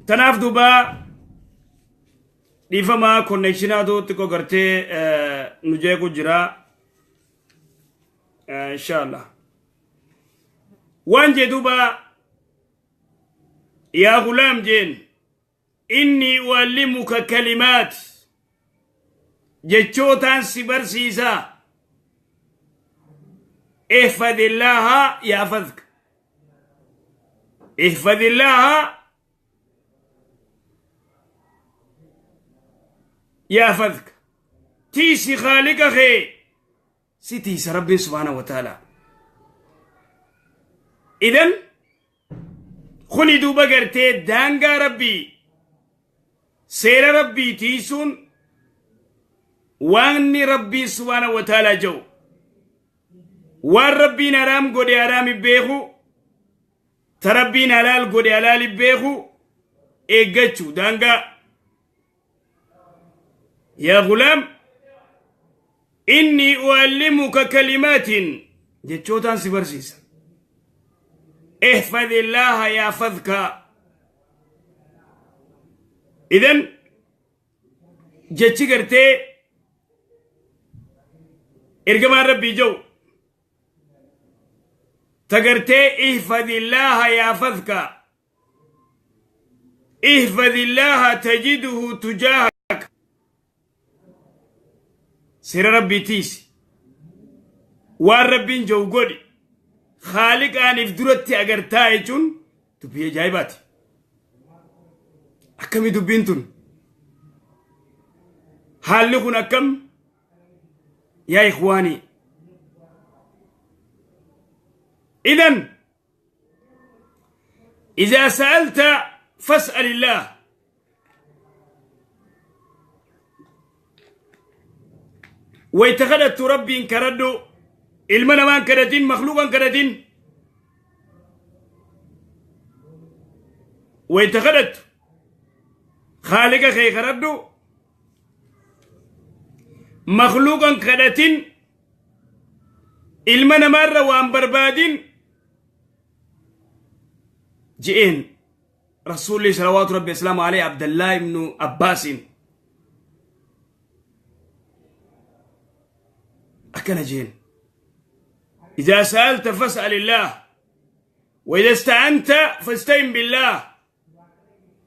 Tanaaf duuba dhiifama, connectionaatu xiqqoo gartee nu jeequ jira. Inshallah. Waan jee duuba, yaa gulaam jeen, inni uallimuka kalimaat, jechootaan si barsiisa. احفظ الله يحفظك، احفظ الله يحفظك. Tiisi خالق kee si tiisa Rabbiin سبحانه وتعالى. إذن kuni duuba gartee daangaa Rabbii, seera Rabbii tiisuun, waanni Rabbii سبحانه وتعالى jedhu, waan Rabbiin haraam godhe haraami beeku, ta Rabbiin halaal godhe halaali beeku, eeggachuu daangaa. يا غلام إني أعلمك كلمات, jechootaan si barsiisa. احفظ الله يحفظك. إذن jechi gartee ergamaan Rabbii jiru tagartee احفظ الله يحفظك، احفظ الله تجده تجاهك. Seera Rabbii tiisi, waan Rabbiin jiru godhi, Khaaliqaaniif duratti agartaa jechuun dubbii ajaa'ibaati. Akkami dubbiin tun? Haalli kun akkam, yaa إخواني? إذن إذا سألت فاسأل الله. Wayta kadhattu Rabbiin kadhadhu, ilma namaan kadhatin, makluuqan kadhatin. Wayta kadhattu Khaaliqa kee kadhadhu, makluuqan kadhatin, ilma namaarra waan barbaadin je'een Rasuulli صلوات ربي وسلامه عليه Abdallaa ibnu Abbaasiin akkana jeen: إذا سألت فاسأل الله وإذا استعنت فاستعن بالله.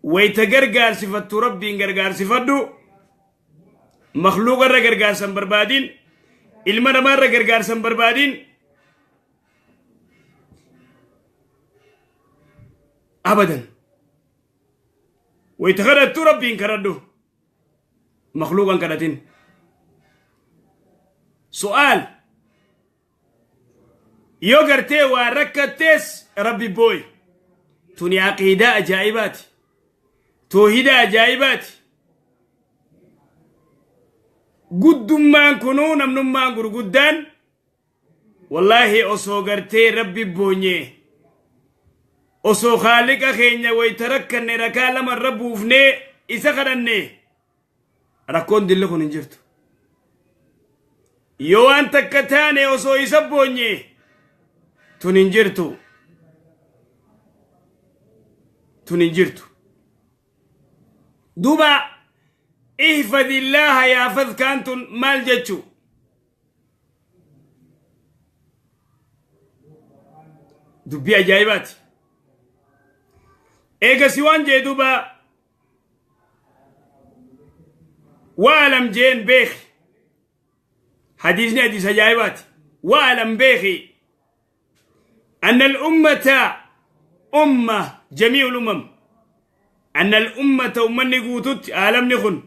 Wayta gargaarsifattu Rabbiin gargaarsifadhu, makluuqa irra gargaarsan barbaadin, ilma namaa irra gargaarsan barbaadin abadan. Wayta kadhattu Rabbiin kadhadhu, makluuqan kadhatin. Su'aal yoo gartee waa rakkattees Rabbi booy. Tuni aqiidaa ajaa'ibaati, toohida ajaa'ibaati. Guddummaan kunuu namnummaan gurguddaan wallaahi osoo gartee Rabbi boonye, osoo Khaaliqa keenya wayta rakkanne rakaa lama irra buufnee isa kadhanne, rakkoon dilli kun hin jirtu. Yoo waan takka taane osoo isa boonye, tun hin jirtu, tun hin jirtu. Duuba احفظ الله يحفظك n tun maal jechu? Dubbii ajaa'ibaati. Eegasi waan jee duuba: واعلم jeen, beeki. Hadiisni hadiis ajaa'ibaati. واعلم, beeki, أن الأمة أمة جميع الأمم، أن الأمة أمني قوتت عالم نخن،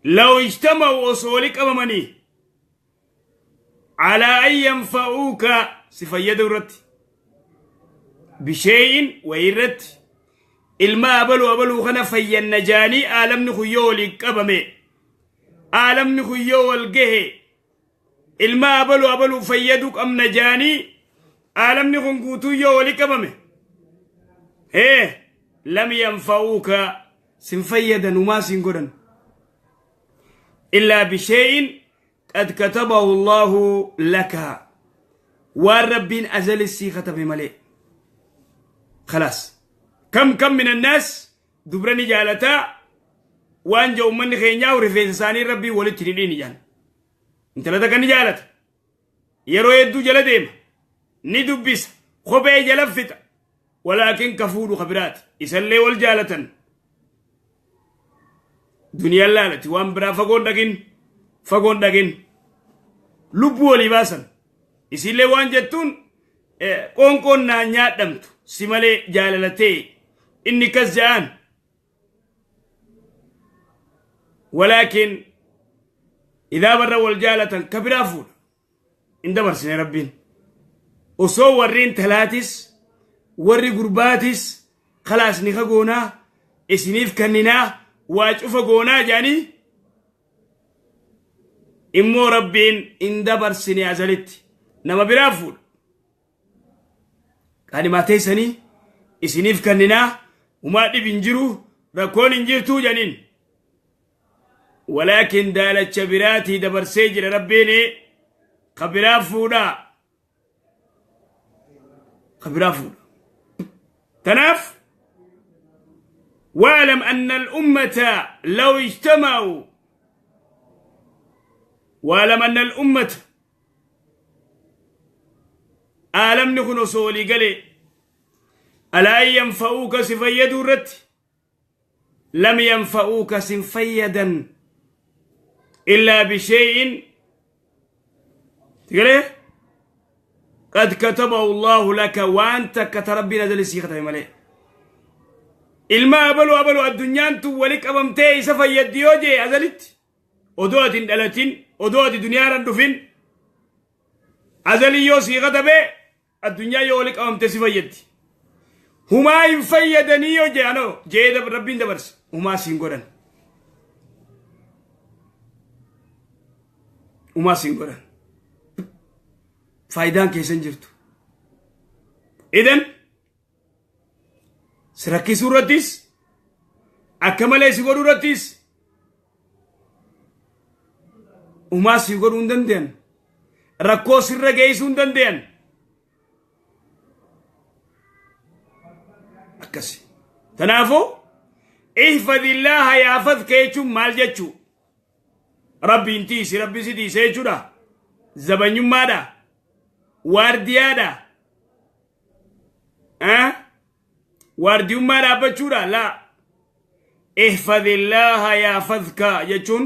لو اجتمعوا osoo wali qabamanii على أن ينفعوك si fayyadu irratti بشيء wayirratti, ilma abaluu abaluu kana fayyanna jaanii, aalamni kun yoo walii qabame, aalamni kun yoo wal gahe, ilma abaluu abaluu fayyaduu qabna jaanii, aalamni kun guutuu yoo walii qabame, hee, لم ينفعوك sin fayyadan, umaa sin godhan, إلا بشيء قد كتبه الله لك, waan Rabbiin azali sii katabe malee. خلاص. Kam kam min annaas dubra ni jaalataa waan jedhu ummanni keenyaa rifeensa isaanii rabbii walitti hin hidhiin jaan. Intala takka ni jaalata. Yeroo hedduu jala deema. Ni dubbisa. Kophee jala fixa. Walaakin ka fuudhu ka biraati. Isallee wal jaalatan. Duniyaan laalati waan biraa fagoon dhaqin. Fagoon dhaqin. Lubbuu walii baasan. Isillee waan jettuun qoonqoon naa nyaadhamtu si malee jaalalatee inni kas ja'aan. Walaakin idaa barra wal jaalatan ka biraa fuudha. Hin dabarsine rabbiin. Osoo warri intalaatis warri gurbaatis kalaas ni ka goonaa isiniif kanninaa waa cufa goonaa jedhanii immoo rabbiin hin dabarsine azalitti nama biraa fuudha. Qaanimaa teessanii isiniif kanninaa humaa dhib hin jiru rakkoon hin jirtuu jedhaniin. Walaakin daalacha biraatii dabarsee jira rabbiin ka biraa fuudhaa. Ka biraa fuudha. Tanaaf واعلم أن الأمة لو اجتمعوا واعلم أن الأمة عالم نكون صولي قالي ألا ينفعوك سفيدوا الرت لم ينفعوك سنفيدا إلا بشيء تقول قد كتبه الله لك وأنت كتربي نزل سيخة ملي ilma abaluu abaluu addunyaan tun wali qabamtee isa fayyaddi yoo jee azalitti odoo ati hin dhalatin odoo ati duniyaarra hin dhufin azalii yoo sii katabee addunyaa yoo wali qabamtee si fayyaddi. Humaa hin fayyadanii yoo jee anoo jee rabbiin dabarse humaa siin godhan. Humaa siin godhan. Faayidaan keessa hin jirtu. Idan si rakkisuu irrattis akka malee si godhuu irrattis humaa si godhuu hin danda'an. Rakkoo sirra geessuu hin danda'an. Akkasi. Kanaafuu ihfadillaaha yaafadka jechuun maal jechuu? Rabbiin tiisi rabbi si tiise jechuudha. Zabanyummaadha. Waardiyaadha. Waardiyummaa dhaabbachuudha. Laa. Ihfadillaaha yaafadka jechuun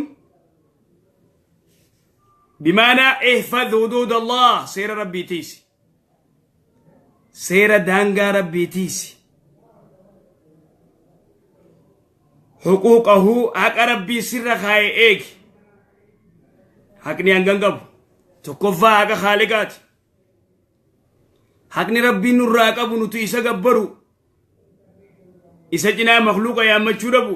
bimaanaa ihfad huduud Allah seera rabbii tiisi. Seera daangaa rabbii tiisi. Huquuqahu haqa rabbii sirra kaa'e eegi. Haqni hangan qabu. Tokkoffaa haqa Khaaliqaati. Haqni rabbiin nurraa qabu nuti isa gabbaru. Isa cinaa makluuqa yaammachuu dhabu.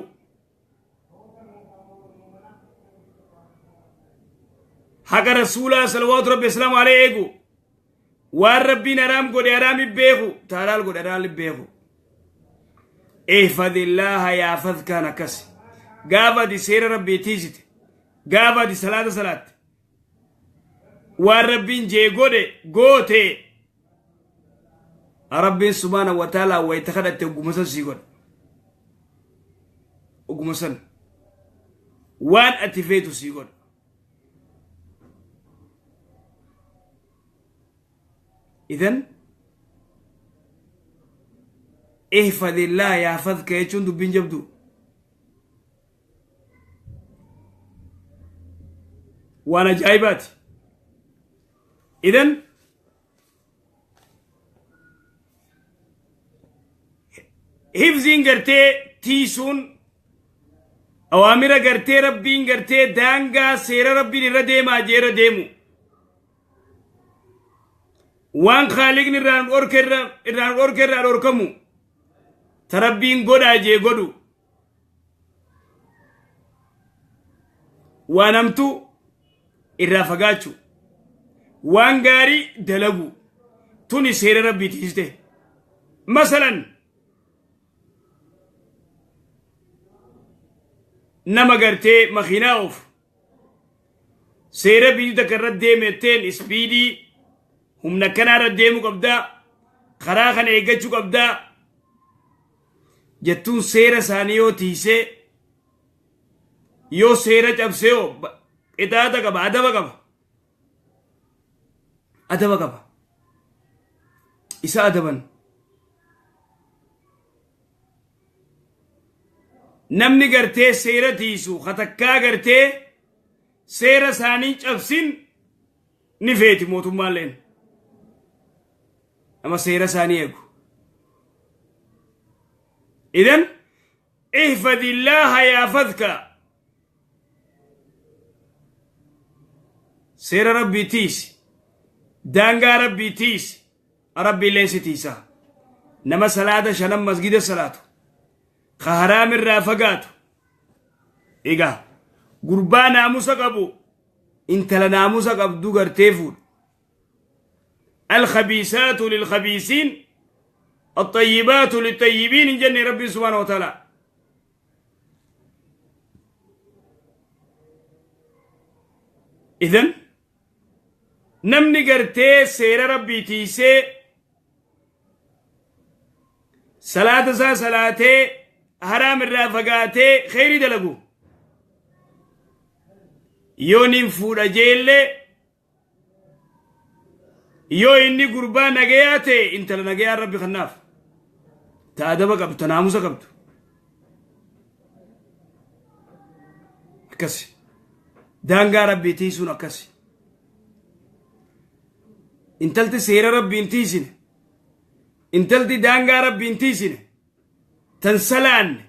Haqa rasuulaa salawaatu rabbi islaamu alayhi eegu. Waan rabbiin haraam godhe haraam hin beeku. Ta halaal godhe halaal hin beeku. Ihfadillaaha yaafadkaan akkas. Gaafa ati seera rabbii tiisite. Gaafa ati salaata salaatte. Waan rabbiin jee godhe goote. Rabbiin subhaana wa ta'ala wayita kadhatte ogguma san sii godha. Ogguma san. Waan ati feetu sii godha. Idan ihfadillah yaafadka jechuun dubbiin jabduu. Waan ajaa'ibaati. Idan hifziin gartee tiisuun awaamira gartee rabbiin gartee daangaa seera rabbiin irra deemaa jeera deemu. Waan Khaaliqni irraan dhorke irraan dhorke irraa dhorkamu. Ta rabbiin godhaa jee godhu. Waan hamtuu irraa fagaachuu. Waan gaarii dalagu. Tuni seera rabbii tiiste. Masalan nama gartee makiinaa oofu seera biyyi takka irra deemetteen ispiidii humna akkanaa irra deemuu qabdaa karaa kana eeggachuu qabdaa. Jettuun seera isaanii yoo tiisee, yoo seera cabsee hoo qixaaxa qaba, adaba qaba. Adaba qaba. Isa adaban. Namni gartee seera tiisu katakkaa gartee seera isaanii cabsin ni feeti mootummaalleen. Nama seera isaanii eegu. Idan ihfadillaaha yaafadka. Seera Rabbii tiisi. Daangaa Rabbii tiisi. Rabbiilleen si tiisa. Nama salaata shanan masgida salaatu. Ka haraam irraa fagaatu. Egaa gurbaa naamusa qabu, intala naamusa qabdu gartee fuudha. Alkhabiisaatu lilkhabiisiin, axayyibaatu lixayyibiin hin jenne Rabbiin subhaanahu wa ta'ala. Idan namni gartee seera Rabbii tiisee, salaata isaa salaatee, haraam irraa fagaatee kheyrii dalagu, yoo nin fuudha jeellee, yoo inni gurbaa nagayaa ta'e, intala nagayaa Rabbi kannaaf, ta adaba qabdu, ta naamusa qabdu. Akkasi daangaa Rabbii tiisuun akkasi. Intalti seera Rabbii hin tiisine, intalti daangaa Rabbii hin tiisine, tan salaanne,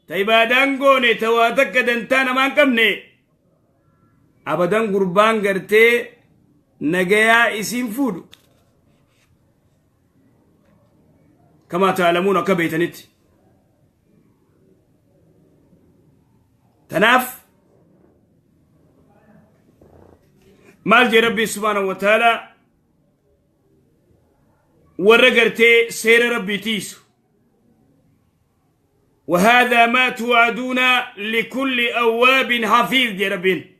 ta ibaadaan goone, ta waa takka dantaa namaa hin qabne, abadan gurbaan gartee nagayaa isiin fuudhu. Kamaa taalamuun, akka beeytanitti. Tanaaf maal jee Rabbiin subhaanahu wa ta'aalaa warra gartee seera Rabbii tiisu? وهذا ما توعدون لكل أواب حفيظ يا ربين.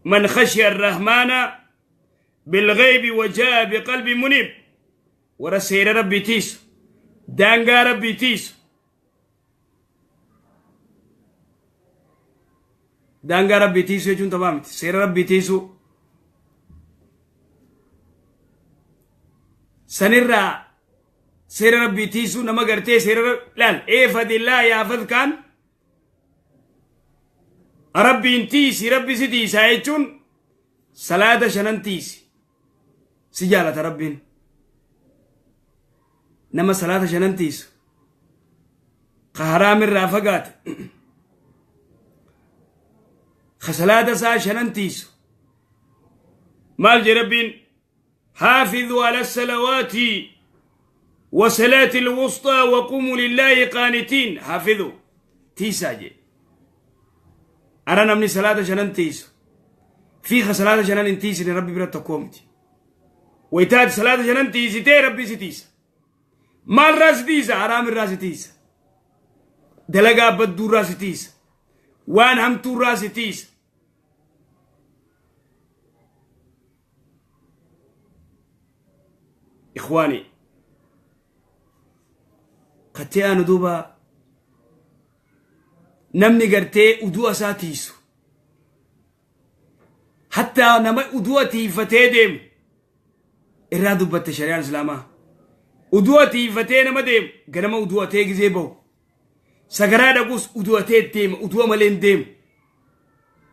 من خشي الرحمن بالغيب وجاء بقلب منيب. Warra seera Rabbii tiisu, daangaa Rabbii tiisu. Daangaa Rabbii tiisu jechuun taphaa miti. Seera Rabbii tiisu sanirraa, seera Rabbii tiisuu, nama gartee seera laal eefadillaa yaafad kaan Rabbiin tiisi, Rabbi si tiisaa jechuun salaata shanan tiisi, si jaalata Rabbiin. Nama salaata shanan tiisu, ka haraam irraa fagaate, ka salaata isaa shanan tiisu, maal jee Rabbiin? حافظوا على الصلوات وصلاة الوسطى وقوموا لله قانتين. حافظوا، tiisaa jee. Ara namni salaata shanan tiisu fi ka salaata shanan hin tiisine Rabbi bira tokkoo miti. Wayitaati salaata shanan tiisitee Rabbi si tiisa. Maalirraa si tiisa? Haraamirraa si tiisa, dalagaa badduurraa si tiisa, waan hamtuurraa si tiisa. Ikhwaani, kattee aanu duuba namni gartee udu'a isaa tiisu, hattaa nama udu'a tiifatee deemu irraa dubbatte shari'aan Islaamaa. Udu'a tiifatee nama deemu, ganama udu'atee gizee bahu, sagaraa dhaquus udu'atee deema, udu'a malee hin deemu.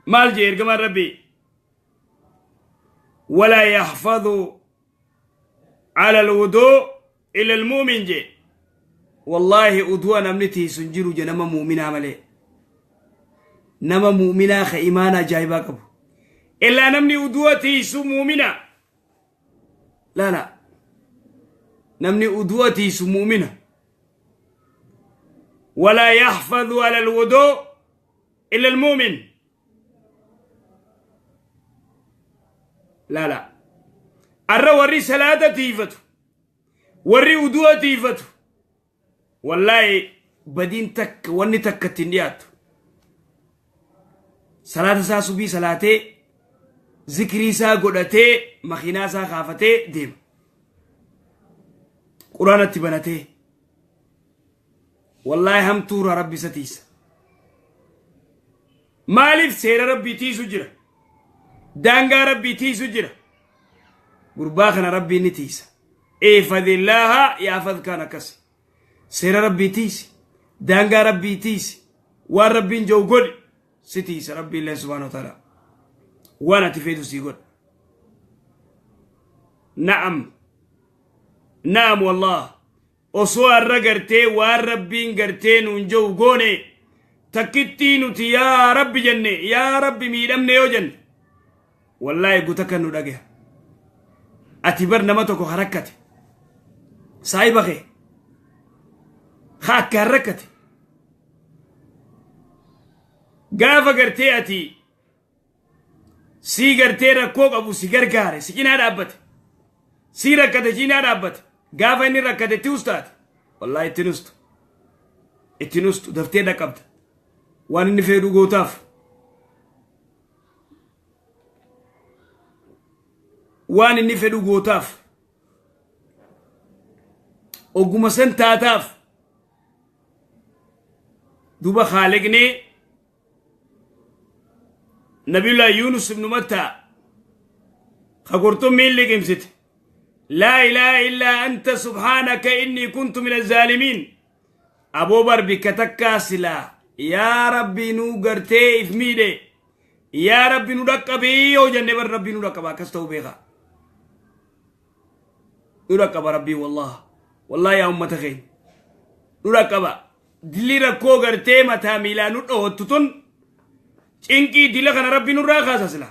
Maal jee ergamaan Rabbii? Walaa yaxfadu ala alwuduu ila almu'min jee. Wallaahi udu'a namni tiisu hin jiru je, nama mu'minaa malee, nama mu'minaa ka imaana ajaa'ibaa qabu. Illaa namni udu'a tiisu mu'mina. Laala, namni udu'a tiisu mu'mina. Walaa yaxfadu ala alwuduu illa almu'min. Laala, arra warri salaata tiifatu, warri udu'a tiifatu, wallaahi badiin takka, wanni takka ittiin dhiyaattu. Salaata isaa subii salaatee, zikrii isaa godhatee, makiinaa isaa kaafatee deema, quraanatti banatee. Wallaahi hamtuurraa Rabbi isa tiisa. Maaliif seera Rabbii tiisu jira? Daangaa Rabbii tiisu jira. Gurbaa kana Rabbiin ni tiisa. Ihfadillaaha yahfadkaan akkasi. Seera Rabbii tiisi. Daangaa Rabbii tiisi. Waan Rabbiin jedhu godhi. Si tiisa Rabbiin illee subhaanahu wa ta'ala. Waan ati feetu sii godha. Na'am. Na'am wallah. Osoo har'a gartee waan Rabbiin gartee nuun jedhu goone, takkittii nuti yaa Rabbi jenne, yaa Rabbi miidhamne yoo jenne, wallaahi guta kan nu dhagaya. Ati bar nama tokko ka rakkate, saahiba kee ka akkaan rakkate, gaafa gartee ati sii gartee rakkoo qabu si gargaare, si cinaa dhaabbate, sii rakkate cinaa dhaabbate, gaafa inni rakkate itti ustaate, wallaahi itti nustu, itti nustu, daftee dhaqqabda, waan inni fedhu gootaaf. Waan inni fedhu gootaaf, ogguma san taataaf. Duuba Khaaliqni Nabiyullah Yunus ibnu Matta ka qurxummiin liqimsite, laa ilaaha illaa anta subhaanaka innii kuntu min azzaalimiin. Aboo bar bikka takkaa silaa yaa Rabbi nu gartee if miidhe, yaa Rabbi nu dhaqqabii yoo jenne, bar Rabbi nu dhaqqaba. Akkas ta'uu beekaa, nu dhaqqaba Rabbii. Wallah wallah, yaa ummata keenya, nu dhaqqaba. Dilli rakkoo gartee mataa miilaa nu dhoowwattu tun, cinqii dila kana Rabbi nurraa kaasa sila.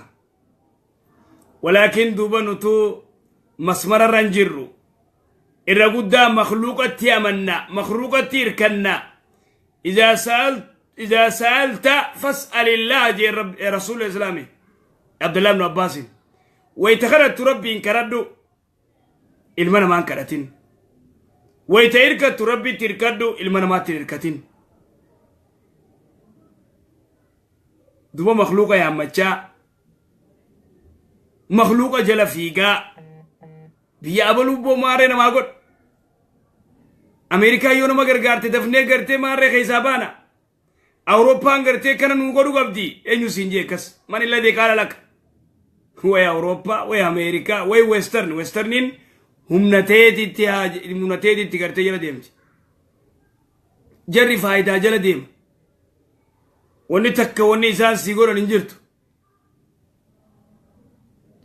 Walaakin duuba nutu masmararra hin jirru. Irra guddaa makluuqatti amanna, makluuqatti hirkanna. Idaa sa'alta fas'alillah jee rasuula islaami Abdullah ibn Abbaasin. Wayta kadhattu Rabbiin kadhadhu, ilma namaan kadhatin. Wayta hirkattu Rabbitti hirkadhu, ilma namaatti hin hirkatin. Duba makluuqa yaammachaa, makluuqa jala fiigaa, biyya abaluu boo maarree namaa godha. Ameerikaa yoo nama gargaarte dafnee gartee maarree keessaa baana. Awurooppaan gartee kana nuu godhu qabdi. Eenyu siin jee akkas? Man illee qaala laka. Way Awurooppaa, way Ameerikaa, way Western. Westerniin humna teetitti, humna teetitti gartee jala deemti. Jarri faayidaa jala deema. Wanni takka wanni isaan sii godhan hin jirtu.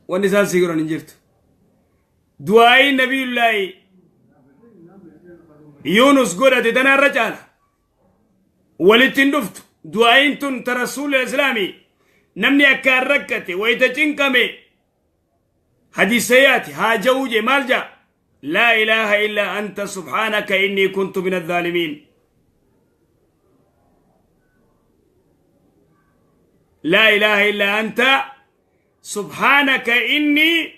Wanni isaan sii godhan hin jirtu. Du'aa'ii Nabiyullaahi Yunus godhate tanaarra caala. Walitti hin dhuftu. Du'aa'iin tun ta Rasuula Islaamii, namni akkaan rakkate, wayita cinqame, hadiisayaati haa ja'uu jee, maal ja'a? Laa ilaaha illaa anta subhaanaka innii kuntu min azzaalimiin. Laa ilaaha illaa anta subhaanaka innii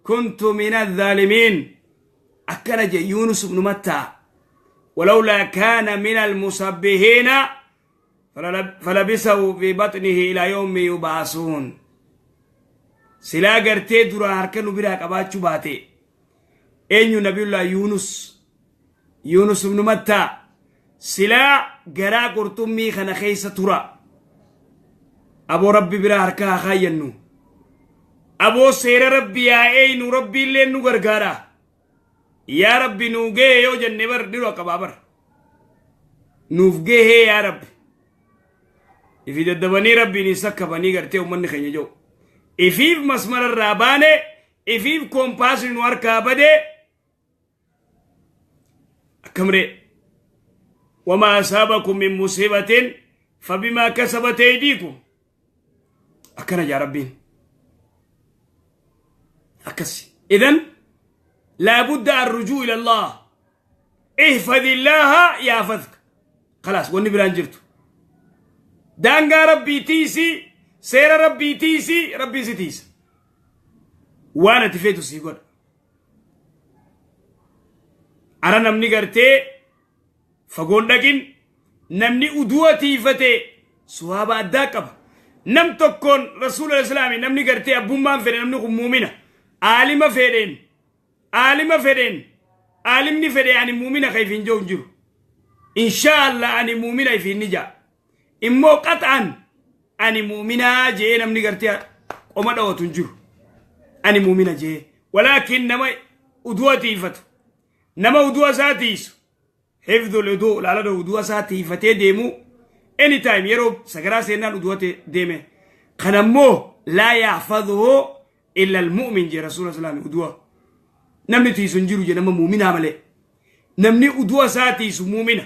kuntu min azzaalimiin. Akkana jee Yuunus ibnu Mattaa. Walawlaa kaana min almusabbihiina falabisahu fi baxnihi ilaa yawmi yubaasuun. Silaa gartee duraa harka nu biraa qabaachuu baate, eenyu, Nabiyullah Yuunus, Yuunus ibnu Mattaa, silaa garaa qurxummii kana keessa tura. Aboo Rabbi biraa harka haa kaayyannu. Aboo seera Rabbi yaa eeynu, Rabbiillee nu gargaara. Yaa Rabbi nuu gahee yoo jenne, bar dhiroo qabaa, bar nuuf gahee yaa Rabbi. Ifi daddabanii Rabbiin hin sakkabanii gartee uummanni keenya jiru. Ifiif masmararraa baane, ifiif koompaasni nu harkaa badee akkamree? Wamaa asaabakum min musiibatin fabimaa kasabat aydiikum. Akkana jaa Rabbiin. Akkasi. Idan laabudda arrujuu ila Allah. Ihfadillaaha yaafadka. Khalaas, wanni biraan jirtu. Daangaa Rabbii tiisi, seera Rabbii tiisi, Rabbiin si tiisa. Waan ati feetu sii godha. Ara namni gartee fagoon dhaqin, namni udu'a tiifate suwaaba addaa qaba. Nam tokkoon Rasuula Islaami namni gartee abbummaan fedhe, namni kun muumina. Aalima fedheen, aalima fedheen, aalimni fedhe ani muumina kayf hin jiru hin jiru. Inshaa Allah ani muumina ifiin ni ja'a. Immoo qaxaan ani muuminaa jee namni gartee qoma dhawatu hin jiru. Ani muumina jee. Walaakin nama udu'a tiifatu. Nama udu'a isaa tiisu. Hifdul uduu laalada udu'a isaa tiifatee deemu. Anytime yeroo sagaraa seennaan udu'a deeme. Kanammoo laa yaxfaduhu illa almu'min jee rasuula salaami udu'a. Namni tiisu hin jiru jee nama muuminaa malee. Namni udu'a isaa tiisu muumina.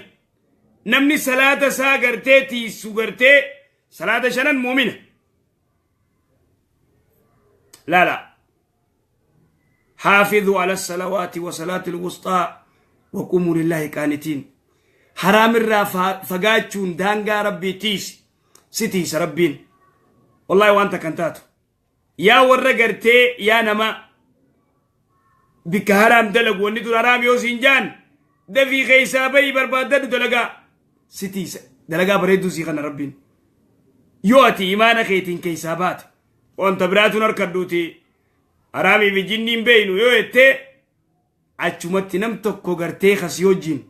Namni salaata isaa gartee tiisu gartee salaata shanan muumina. Laala. حافظوا على الصلوات وصلاة الوسطى وقوموا لله قانتين. حرام الرا فقاتشون دانقا ربي تيس ستيس ربين والله وانت كنتاتو يا ورقرتي يا نما بك حرام دلق وندو حرام يوسين دفي خيسا بي بربادد دلقا ستيس دلقا بريدو سيغن ربين يواتي إيمانا خيتين كيسابات وانت براتو نركدوتي حرامي في جنين بينو يواتي achumatti nam tokko gartee kasii wajjin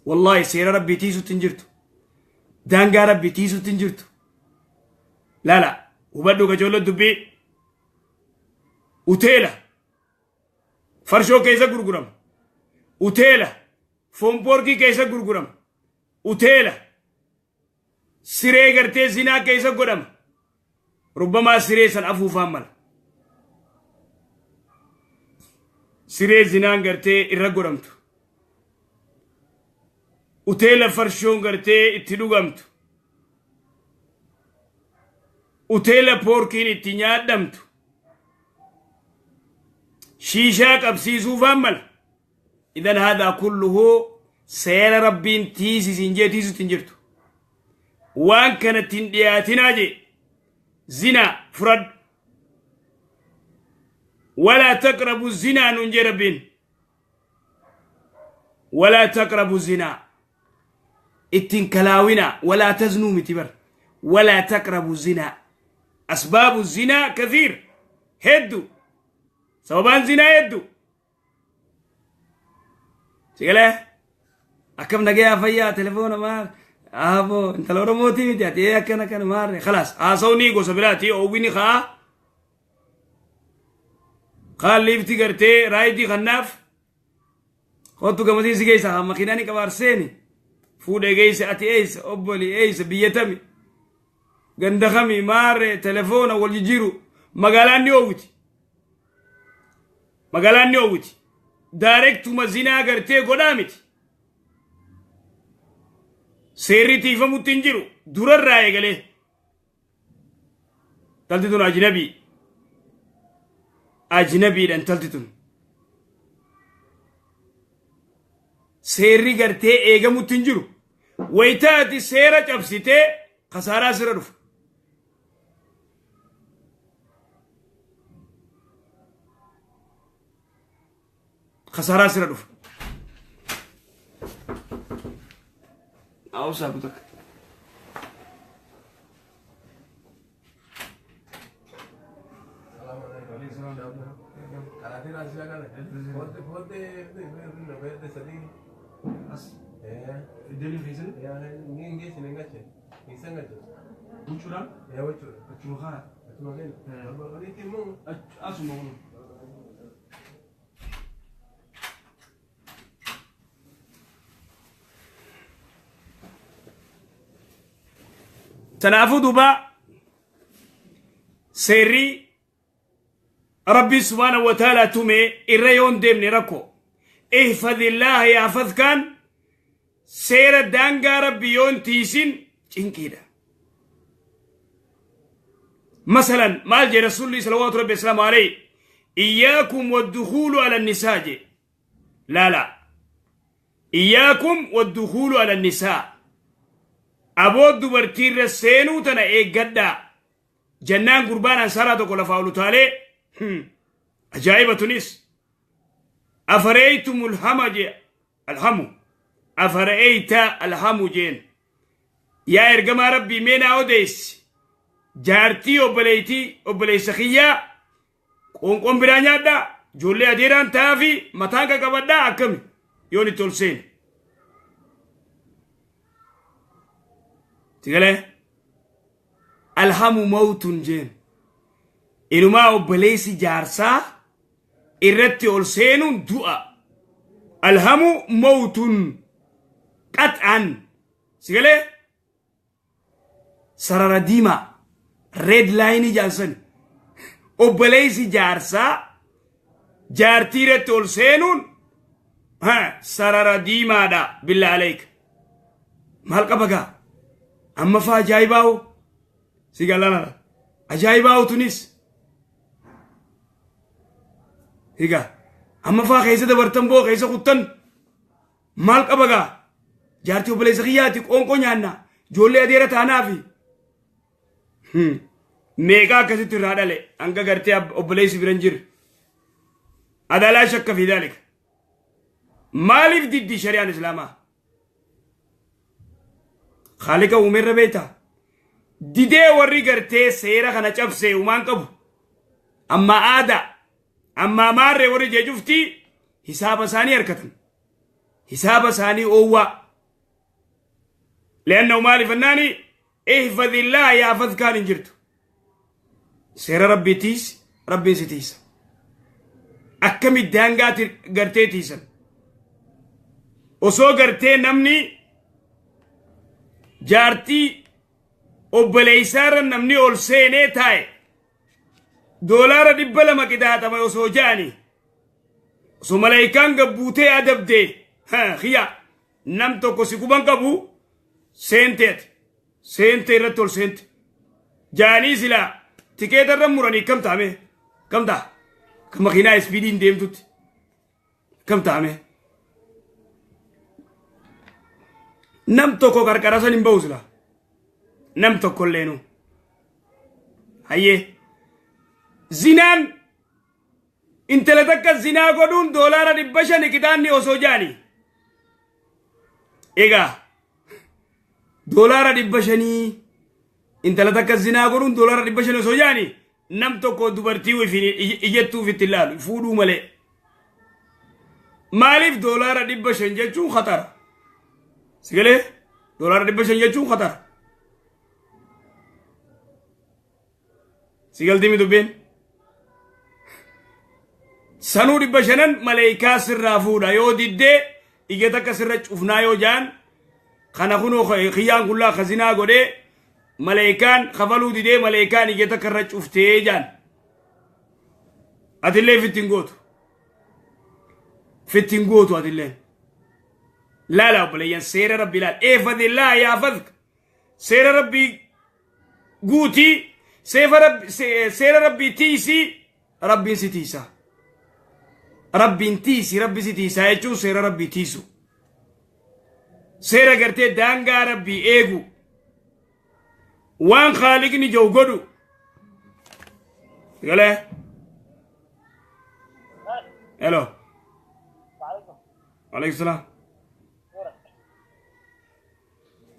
wallahi seera rabbii tiisutti hin jirtu, daangaa rabbii tiisutti hin jirtu. Laala hubadhu kajoollo dubbii uteela farshoo keessa gurgurama, uteela foonpoorkii keessa gurgurama, uteela siree gartee zinaa keessa godhama. Rubbamaa siree san afuufaan mala siree zinaan gartee irra godhamtu, uteela farshoon gartee itti dhugamtu, uteela poorkiin itti nyaadhamtu, shiishaa qabsiisuufaan mala. Idan haadhaa kulluhu seera rabbiin tiisisin jee tiisutti hin jirtu. Waan kanatti hin dhiyaatinaa jee zinaa furadhu. ولا تقربوا الزنا ننجي ربين ولا تقربوا الزنا اتنكلاونا ولا تزنوا متبر ولا تقربوا الزنا. أسباب الزنا كثير هدو سببان زنا هدو سيقله أكم نجيها فيا تليفون ما أبو انت لو رموتي متي أكنا كان مار خلاص آسوني قصبراتي أو بيني خا قال ليفتي قرتي رايدي خناف خطو كمسين سيجيسا مكيناني كبارسيني فودي جيسا أتي إيس أبولي إيس بيتمي غندخمي مار تليفون والجيرو مقالاني أوتي مقالاني أوتي دايركت مزينا قرتي قدامتي سيرتي فمتنجرو دورر راي قليه تلتتون أجنبي أجنبي لأن تلتتون سيري قرتي إيغا متنجرو ويتاتي سيرة أبسيتي خسارة سيرة. خسارة سيرة. أوصى بتك Kanaafuu duuba seerri Rabbi subhaanahu wa ta'ala tume irra yoon deemne rakkoo. Ihfadillaaha yahfadkaan seera daangaa Rabbi yoon tiisin cinqiidha. Masalan maal jee Rasuulli salawaatu Rabbi wasalaamu alayhi iyyaakum waddukuulu ala nisaa jee. Laala iyyaakum waddukuulu ala nisaa. Aboo dubartiirra seenuu tana eeggadhaa. Jannaan gurbaan ansaaraa tokko lafaa olu taalee ajaa'iba tunis afara'aytumul hama jee alhamu afara'ayta alhamu jeen yaa ergamaa rabbii mee naa odeessi jaartii obboleeytii obboleessa kiyyaa qoonqoon biraa nyaadhaa ijoollee adeeraan ta'aa fi mataan qaqabadhaa akkami yoon itti ol seene. Sigalee alhamu mawtun jeen. Inumaa obboleessi jaarsaa irratti ol seenuun du'a. Alhamu mawtun qax'an. Sigalee sarara diimaa red line jaarsan. Obboleessi jaarsaa jaartii irratti ol seenuun sarara diimaadha, billaa aleek. Maal qaba gaa? Amma faa ajaa'ibaa'u si galalala. Ajaa'ibaa'u tunis. Egaa amma faa keessa dabartan boo keessa kuttan maal qaba gaa? Jaartii obboleessa kiyyaati, qoonqoo nyaanna, ijoollee adeera taanaafi. Meeqaa akkasitti irraa dhale hanga gartee obboleessi bira hin jirre. Adalaa shakka fi daalika. Maaliif diddi shari'aan islaamaa? Khaalika uumeerra beektaa? Didee warri gartee seera kana cabsee uumaan qabu. Amma aadaa, amma maarree warri jeejuftii hisaaba isaanii harkatan. Hisaaba isaanii oowwaa. Leannahu maaliif annaani ihfadillaa yaafadkaan hin jirtu. Seera rabbii tiisi, rabbiin si tiisa. Akkamitti daangaa gartee tiisan? Osoo gartee namni jaartii obboleessaarra namni ol seenee taa'e $200 qixaaxama osoo ja'anii, osoo malaayikaan gabbuutee adabdee kiyya nam tokko si quban qabu seenteeti seente irratti ol seente jaanii silaa tikeeta irra muranii kam taame, kam ta'a kan makiinaa ispiidiin deemtutti kam taame? Nam tokko qarqara san hin ba'u silaa nam tokko illeenuu. Hayyee, zinaan intala takka zinaa godhuun $500 qixaanni osoo jaanii, egaa $500 intala takka zinaa godhuun $500 osoo jaanii, nam tokko dubartii wifin ijattuuf itti ilaalu fuudhuu malee. Maaliif? $500 jechuun khatara. Sigalee $500 jechuun khatara. Sigaltii dubbiin sanuu 500 maleekaa sirraa fuudha. Yoo diddee ija takka sirra cufnaa yoo jaan, kana kunoo kiyyaan kullaa kazinaa godhee maleekaan kafaluu didee maleekaan ija takka irra cuftee jaan, atillee fittiin gootu, fittiin gootu atilleen. Laala obboleeyyan, seera rabbii laala. Eefadillaa yaafadka, seera rabbii guutii, seera rabbii tiisii, rabbiin si tiisa. Rabbiin tiisi, rabbi si tiisaa jechuun seera rabbii tiisu, seera gartee daangaa rabbii eegu, waan khaaliqni jiru godhu galee. Hello. Alaikum salaam.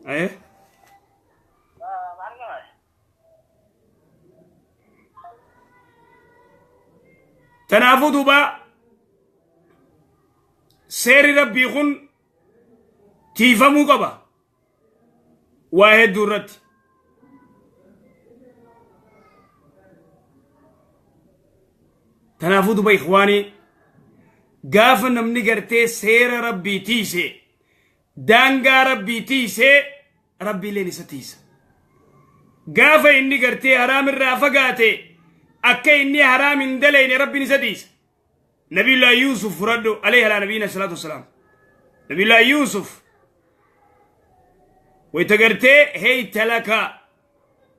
Aye. Kanaafuu duuba seerri rabbii kun tiifamuu qaba waa hedduu irratti. Kanaafuu duuba ikhwaanii, gaafa namni gartee seera rabbii tiise, daangaa rabbii tiisee, rabbiileen isa tiisa. Gaafa inni gartee haraam irraa fagaate, akka inni haraam hin dalayne rabbiin isa tiisa. Nabiyullah Yuusuf fudhadhu, alayhi alaa nabiyina salaatu wassalaam. Nabiyullah Yuusuf wayta gartee heyta laka,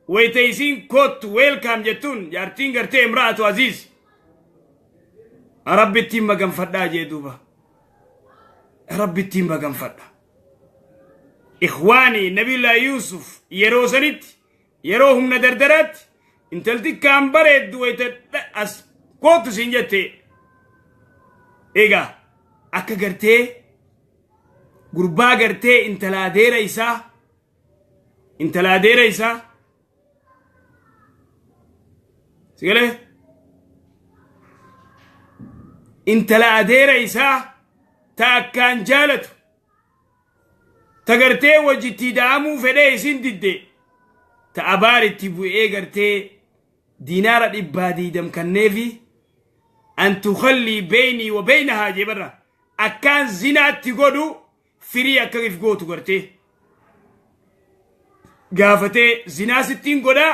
wayta isiin kottu welcome jettuun, jaartiin gartee imra'atu aziz, rabbittiin maganfadhaa jee. Duuba rabbittiin maganfadha. Ikhwaani, nabiyullah Yuusuf yeroo sanitti, yeroo humna dardaraatti, intalti kaan bareeddu wayta as kootu siin jette, egaa akka gartee gurbaa gartee intala adeera isaa, intala adeera isaa, sigalee intala adeera isaa ta akkaan jaalatu. Ta gartee wajjitti da'amuu fedhee isin didde. Ta abaar itti bu'ee gartee diinaara 120 kanneefi an tukhallii beynii wa beynahaa jee barra akkaan zinaatti godhu firii akka if gootu gartee gaafatee zinaa sittiin godhaa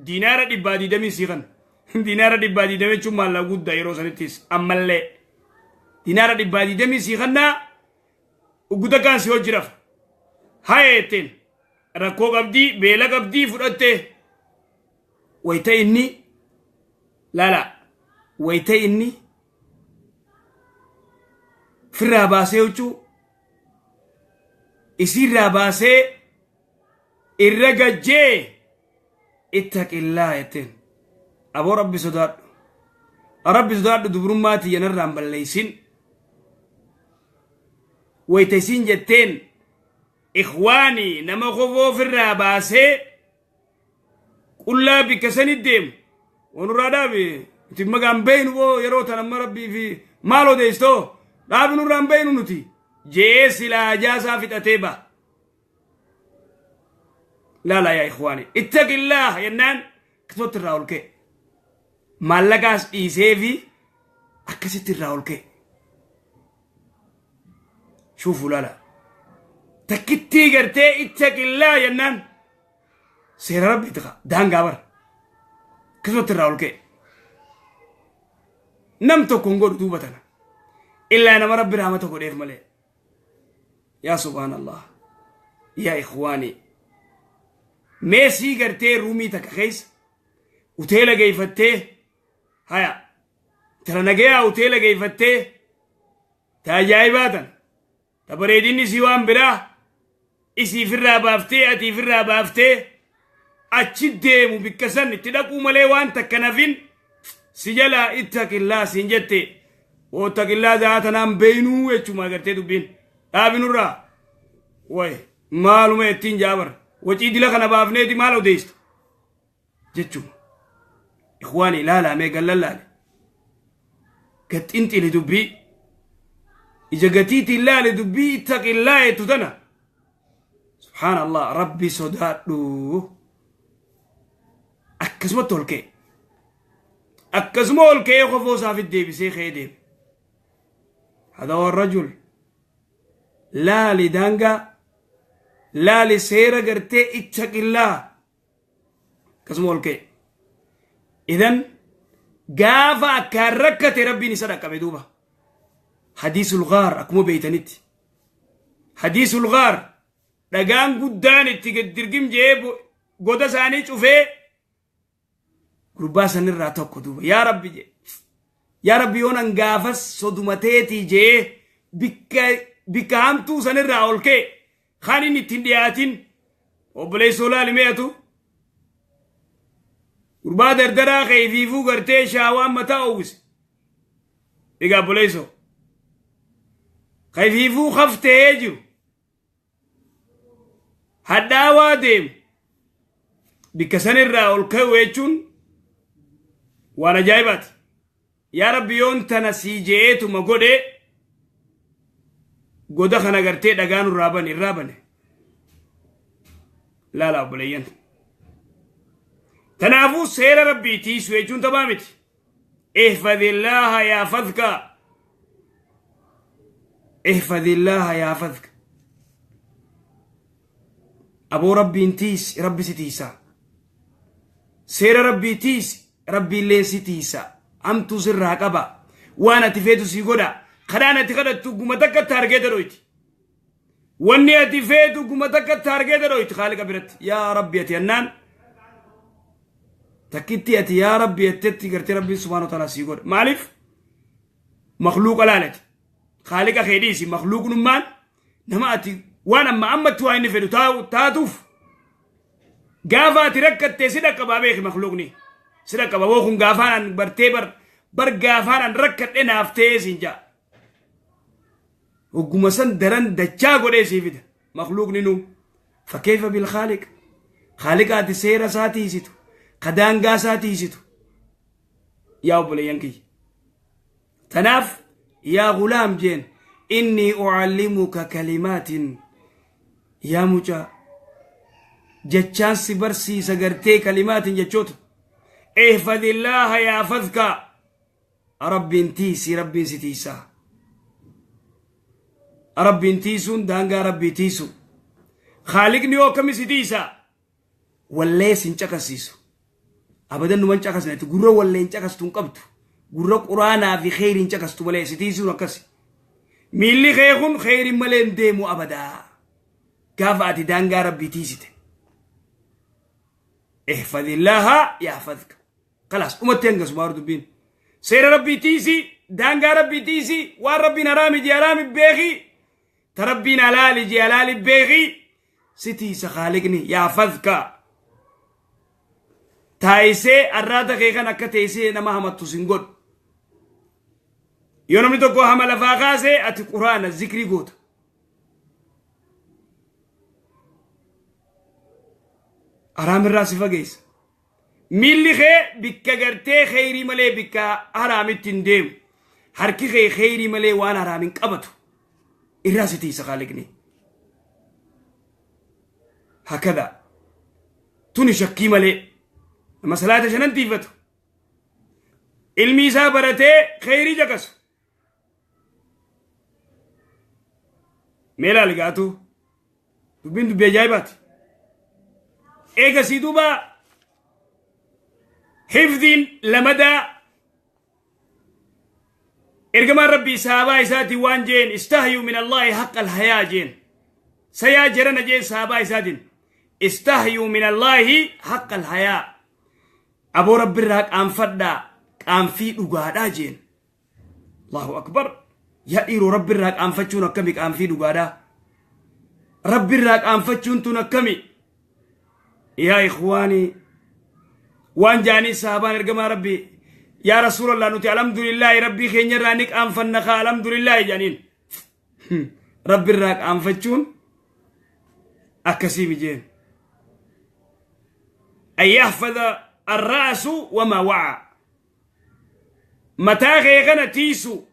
diinaara 120 sii kan diinaara 120 jechuun maallaqa guddaa yeroo sanittis ammallee diinaara 120 sii kannaa ugguta kaan si hojii rafa haya jetteen rakkoo qabdii beela qabdii fudhattee wayta inni laala wayta inni firraa baasee huccuu isiirraa baasee irra gajjee ittaqillaa jetteen aboo rabbi sodaadhu rabbi sodaadhu dubrummaa tiyya narraan balleeysin wayta isiin jetteen ikhwaanii nama kofoo ofirraa baasee qullaa bikka sani deemu wanurraa dhaabi nuti magaan beeynu boo yeroo tan amma rabbii fi maal odeessitoo dhaabi nurraan beeynu nuti jee silaa hajaa isaa fixatee ba laala yaa ikhwaani ittaqillaah jennaan akkasumatti irraa ol ka'e maallaqaas dhiisee fi akkasitti irraa ol ka'e shuufu laala takkittii gartee ittaqillaah jennaan seera rabbiiti kaa daangaa bara akkasumatti irraa ol ka'e nam tokko hin godhu duuba tana illaa nama rabbi rahmata godheef malee yaa subhaanallah yaa ikhwaani mee sii gartee ruumii takka keessa uteela geeyfattee haya tana nagayaa uteela geeyfattee ta ajaa'ibaa tana ta bareedinni isii waan biraa isii firraa baaftee atii firraa baaftee achi deemu bikka san itti dhaquu malee waan takka nafin si jalaa ittaqillaa siin jette ittaqillaa za'a tanaan beeynuu jechuma agartee dubbiin dhaabinurraa way maaluma ittiin jaabar wacii dila kana baafneeti maal odeessita jechuma ikhwaani ilaalaa mee gallan laale gaxxinxili dubbii ija gatiitiin laale dubbii ittaqillaa jettu tana subhaan allah rabbi sodaadhu akkasumatti ol ka'e akkasuma ol ka'ee kofoo isaafit deebisee ka'ee deeme hada huwa rajul laali daangaa laali seera gartee ittaqillaa akkasuma ol ka'e idan gaafa akkaan rakkate rabbiin isa dhaqqabe duuba hadiisul gaar akkuma beeytanitti hadiisul gaar dhagaan guddaan itti gad dirgim je'ee goda isaanii cufee gurbaa sanirraa tokko duuba yaa rabbi jee yaa rabbi yoonan gaafas sodumateetii jee bikka bikka hamtuu sanirraa ol ka'e kan inni ittiin dhiyaatin obboleessoo laali meetu gurbaa dardaraa ka'e fiifuu gartee shaawaan mataa uwwise egaa obboleessoo kayfiifuu kaftee jiru hadhaawaa deemu bikka sanirraa ol ka'u jechuun waan ajaa'ibaati. Yaa Rabbi yoon tana sii je'eetuma godhe goda kana gartee dhagaa nurraa bane irraa bane. Laala obboleeyyan. Tanaafuu seera Rabbii tiisu jechuun taphaa miti. Ihfadillaaha yaafadka. Ihfadillaaha yaafadka. Aboo Rabbiin tiisi Rabbi si tiisa. Seera Rabbii tiisi Rabbiilleen si tiisa. Hamtuu sirraa qaba. Waan ati feetu sii godha. Kadhaan ati kadhattu guma takkatti argeeta dhoyti. Wanni ati feetu guma takkatti argeeta dhoyti Khaaliqa biratti. Yaa Rabbi ati annaan takkitti ati yaa Rabbi jettetti gartee Rabbiin subhaanahu wa ta'ala sii godha. Maaliif? Makluuqa laalati. Khaaliqa kee dhiisi makluuqnummaan nama ati waan amma ammatti waa inni fedhu taatuuf gaafa ati rakkattee si dhaqqabaa beeki makluuqni si dhaqqaba woo kun gaafaan an bartee bar bar gaafaan an rakkadhe naaf ta'ee siin ja'a hogguma san daran dachaa godhee sii fida makluuqni nu fakkeeffa bil khaaliq khaaliqa ati seera isaa tiisitu ka daangaa isaa tiisitu yaa obboleeyyan kiyya tanaaf yaa gulaam jeen innii ucallimuka kalimaatin Yaa mucaa, jechaan si barsiisa gartee kalimaatiin jechoota. Ihfadillaaha yaafadka. Rabbiin tiisi, Rabbiin si tiisaa. Rabbiin tiisuun daangaa Rabbii tiisu. Khaaliqni yoo akkami si tiisa? Wallee sin caqasiisu. Abadan numan caqasnetti gurra wallee hin caqastu hin qabdu. Gurra quraanaa fi kheyriin caqastu malee si tiisuun akkasi. Miilli kee kun kheyriin malee hin deemu abadaa. Gaafa ati daangaa Rabbii tiisite. Ihfadillaaha yahfadka. Kalaas dhumatti hangasuma har dubbiin. Seera Rabbii tiisi, daangaa Rabbii tiisi, waan Rabbiin haraami jee haraami beeki, ta Rabbiin halaali jee halaali beeki, si tiisa Khaaliqni yahfadka. Taayisee arraata kee kan akka teessee nama hamattu sin godhu. Yoo namni tokko hama lafaa kaase ati quraana zikrii goota. Haraam irraa si fageessa. Miilli kee bikka gartee kheyrii malee bikka haraamitti hin deemu. Harki kee kheyrii malee waan haraam hin qabatu. Irraa si tiisa Khaaliqni. Hakada. Tuni shakkii malee. Nama salaata shanan tiifatu. Ilmi isaa baratee kheyrii caqasu. Mee ilaali gaatu. Dubbiin dubbii ajaa'ibaati. Eegasii duuba hifdiin lamadaa ergamaan Rabbii sahabaa isaatiin waan jeen istahyuu min Allaahi haqqa alhayaa jeen. Sayaa jarana jeen sahabaa isaatiin istahyuu min Allaahi haqqa alhayaa. Aboo Rabbirraa qaanfadhaa qaanfii dhugaadhaa jeen. Allahu akbar. Yaa dhiiroo, Rabbirraa qaanfachuun akkami qaanfii dhugaadhaa? Rabbirraa qaanfachuun tun akkami? Yaa ikhwaanii, waan jaanii sahabaan ergamaa Rabbii, yaa Rasuulallah, nuti alhamdulillaahi Rabbii keenyarraa ni qaanfanna kaa alhamdulillaahi jaaniin. Rabbirraa qaanfachuun akkasii mijeen. An yahfadha arra'asu wamaa wa'a. Mataa kee kana tiisu,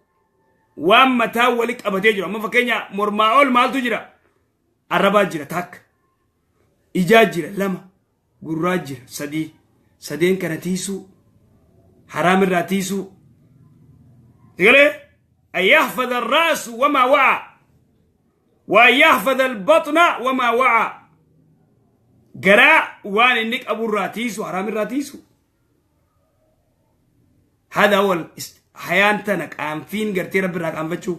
waan mataa wali qabatee jiru. Amma fakkeenya mormaa ol maaltu jira? Arrabaa jira takka, ijaa jira lama, gurraa jira sadii. Sadeen kana tiisuu, haraam irraa tiisuu. Galee an yahfadha arra'asu wamaa wa'a wa an yahfadha albaxna wamaa wa'a. Garaa waan inni qaburraa tiisu, haraam irraa tiisu. Hada wal hayaan tana qaanfiin gartee Rabbi irraa qaanfachuu.